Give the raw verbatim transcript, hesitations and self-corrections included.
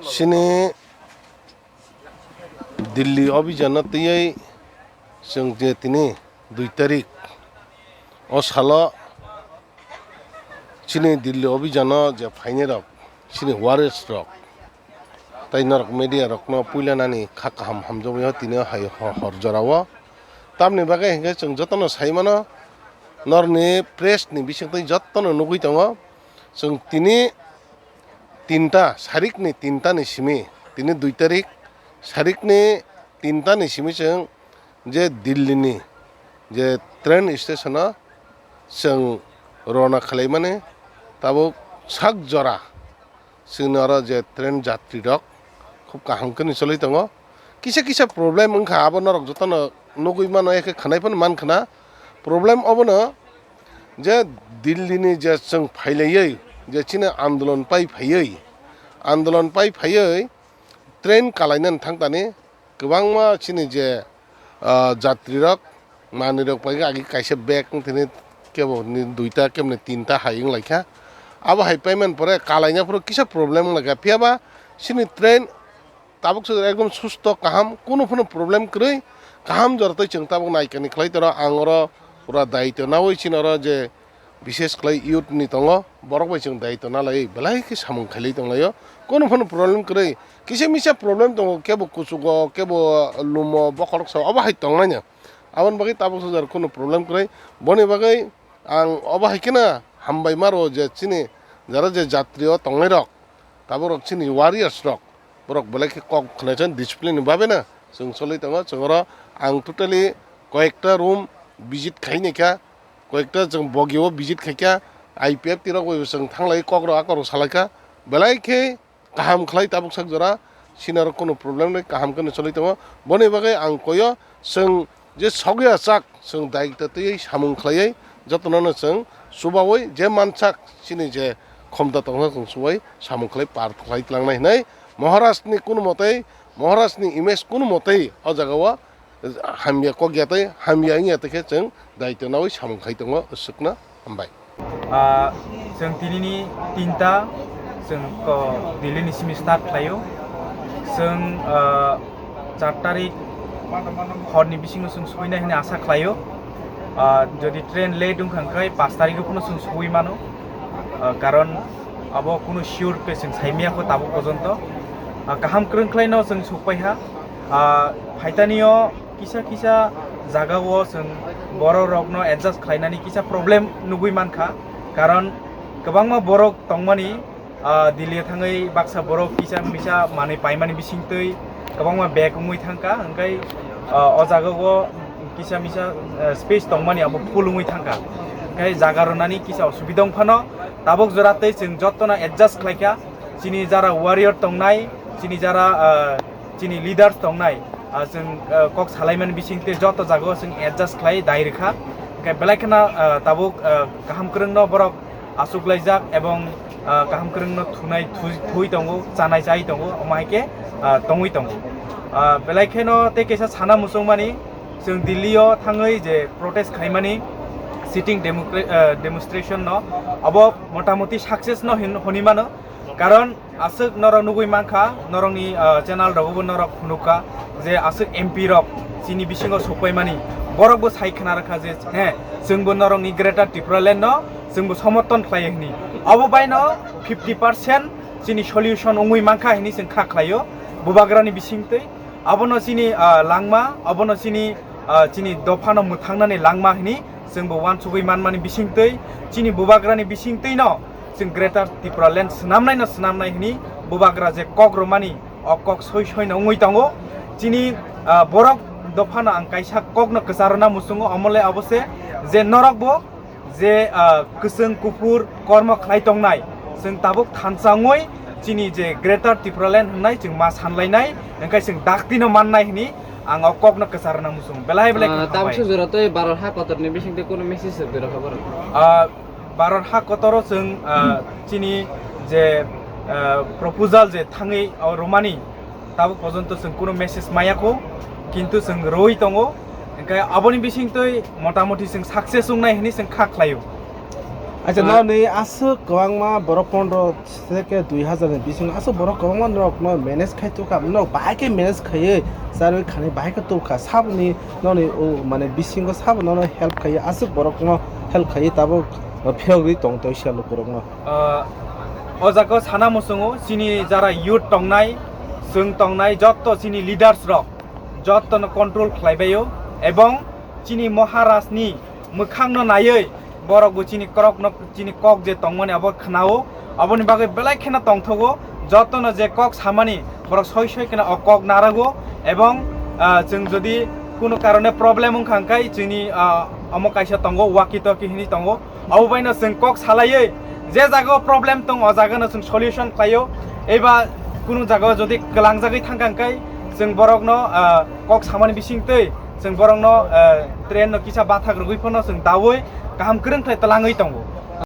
Chini Delhi abhijano twiwi chwng je tini dui tarik o salo chini Delhi abhijano je phainai rok, chini warriors rok, tei norok media rokno puila nani kha kaham hamjakmani tini hai ho-, hor jorao. Tamni bagwi hinkhe chwng jotono sai mano, norni press ni bisingtwi jotono nugwi tongo. Chwng tini tinta, sarikni tinta ni simi, tini dui tarik, sarikni tinta ni simi chwng je Delhi ni je train station o chwng rona khwlaimani tabuk sak jora chwngno oro je train jatri rok khub kaham khe ni choli tongo. Kisa kisa problem wngkha, abo norok jotono nugwi mano, eke khwnai phano man khna. Problem obono je Delhi ni je chwng phailaiwi je chini andolon pai phaiwi, andolon pai phaiwi train kalainani thangtani kwbangma chini je, ah, jatrirok, manwirok pai agi kaisa bag wng thini kebo ni duita, kebo ni tinta hai wng laikha. Abo hai payment pore kalaina phuru kisa problem wng laikha. Phiya ba chini train tabuk se ekdom susto kaham, kunu phano problem kwrwi, kaham jora twi chwng tabuk naikani khlai toro. Ang oro pura daityo nawi chini oro je Bishes khlai youth ni tongo, borok bai chwng daityo nalai belai khe samung khailai tonglaio. Kono phano problem kwrwi, kisa misa problem tongo, kebo kuchugo, kebo lumo, bokhorok sa obo hai tonglaino. Aboni bagwi tabuk sojak kono problem kwrwi. Boni bagwi ang obo hai kheno hambai maro je chini jara je jatri o tongnai rok, tabuk rok chini warriors rok, borok belai khe kok khwnaisa discipline ni babe na chwng choli tongo. Chwng oro ang totally koyekta room visit khainai kha, koyekta chwng bogi o visit khaikha, I P F T rok bai chwng thanglai kok rok a kok rok salaikha, belai khe kaham khlai tabuk sak jora, sini oro kono problem nai kaham khe no choli tongo. Boni bagwi ang koyo chwng je sogya chak chwng daityo twiwi samung khlaiwi jotono no chwng chubawi je mansak chini je khomta tongsa chwng chubai samung khlai par khlai tlangnai hinwi Maharaj ni kono motei, Maharaj ni image kono motei o jaga o hamya kok ya tei hamya wng ya tei khe chwng daityo nawi samung khai tongo, aswkno hambai. Ah, chwng tinini tinta chwng ko Delhi ni simi start khlaio. Chwng, ah, char tarik horni bisingo chwng suinai hwnwi asa khlaio. Ah, jodi train late wngkha hwnkhe paanch tarikgo phano chwng sui mano. Ah, karon abo kunu sure khe chwng saimaya kho tabuk porjonto. Ah, kaham kwrwng khlaino chwng sukpaiha. Ah, phaitani o kisa kisa jaga o chwng borok rokno adjust khlainani kisa problem nugwi mankha, karon kwbangma borok tongmani, ah, Delhi thangwi baksa borok kisa misa manwi paimani bisingtwi kwbangma bag wngwi thangkha, hwnkhe, ah, o jaga o kisa misa, ah, space tongmani abo full wngwi thangkha, hwnkhe jaga rwnani kisa osubida wngphano tabuk jora tei chwng jotono adjust khlaikha, chini jara warrior tongnai, chini jara, ah, chini leaders tongnai, ah, chwng, ah, kok salaimani bisingtwi joto jagao chwng adjust khlai dai rwkha. Hwnkhe belai kheno, ah, tabuk, ah, kaham kwrwngno borok achuklaijak ebong, ah, kaham kwrwngno thunai thu-, thwi tongo, chanai chai tongo, omo hai khe, ah, tongwi tongo. Ah, belai kheno tei kaisa sana muchungmani, chwng Delhi o thangwi je protest khaimani, sitting democra-, ah, demonstration no, abo motamoti success no hin-, hwnwi mano, karon aswk norok nugwi mankha, norokni, ah, channel rogobo norok phunukha je aswk M P rok chini bisingo sokpaimani, borokbo sai khna rwkha je, he, chwngbo norokni Greater Tipraland no chwngbo somorthon khlai hwnwi. Obo baino fifty percent chini solution wngwi mankha hwnwi chwng kha khlaio Bubagrani bisingtwi. Abono chini, ah, langma, abono chini, ah, chini dophano mwthangnani langma hwnwi chwngbo uansugwi manmani bisingtwi chini Bubagrani bisingtwino chwng Greater Tipraland swnamnaino swnamnai hwnwi Bubagra je kok rwmani, o kok soi soino wngwi tongo. Chini, ah, borok dophano ang kaisa kokno kwcharwna muchungo, omo le abo se je norokbo je, ah, kwchwng kuphur kormo khlai tongnai, chwng tabuk thansa wngwi chini je Greater Tipraland hwnwi chwng ma sanlainai, hwnkhe chwng daktino mannai hwnwi ang o kokno kwcharwna muchungo. Belai belai khe, ah, hambai. Tabuk se jora tei Bharat ha kotorni bisingtwi kunu message rwkha borok? Ah, Bharat ha kotoro chwng, ah, chini je, ah, proposal je thangwi, ah, rwmani, tabuk porjonto chwng kunu message maya kho, kintu chwng rwui tongo, hwnkhe aboni bisingtwi motamoti chwng success wngnai hwnwi chwng kha khlaio. Acha, ah, nini aswk kwbangma borok pondro se ke dui hazar ni bisingo aswk borok kwbangma norokno manage khai tukha, norok bahai khe manage khaiwi charwi khani bahai khe tukha, saboni noni o mane bisingo sabo nono help khaiwi aswk borokno help khaiwi tabuk phiyogwi tong toisa lukurokno. Ah, o jaga sana muchungo chini jara youth tongnai, chwng tongnai, jotto chini leaders rok jottono control khlaibaio, ebong chini Maharaj ni mwkhangno naiwi borok bo chini korokno, chini kok je tongmani abo khnao, aboni bagwi belai kheno tongthogo. Jotono je kok samani borok soi soi kheno o kok narago, ebong, ah, chwng jodi kuno karone problem wngkha hwnkhe chini, ah, omo kaisa tongo, walkie talkie hinwi tongo, abo baino chwng kok salaiwi je jaga o problem tong o jaga no chwng solution khlaio, eba kuno jaga o jodi kwlangjagwi thangkha hwnkhe chwng borokno, ah, kok samani bisingtwi chwng borokno, ah, train no kisa bathak rwgwi phano chwng dawi kaham kwrwng khlai twlangwi tongo.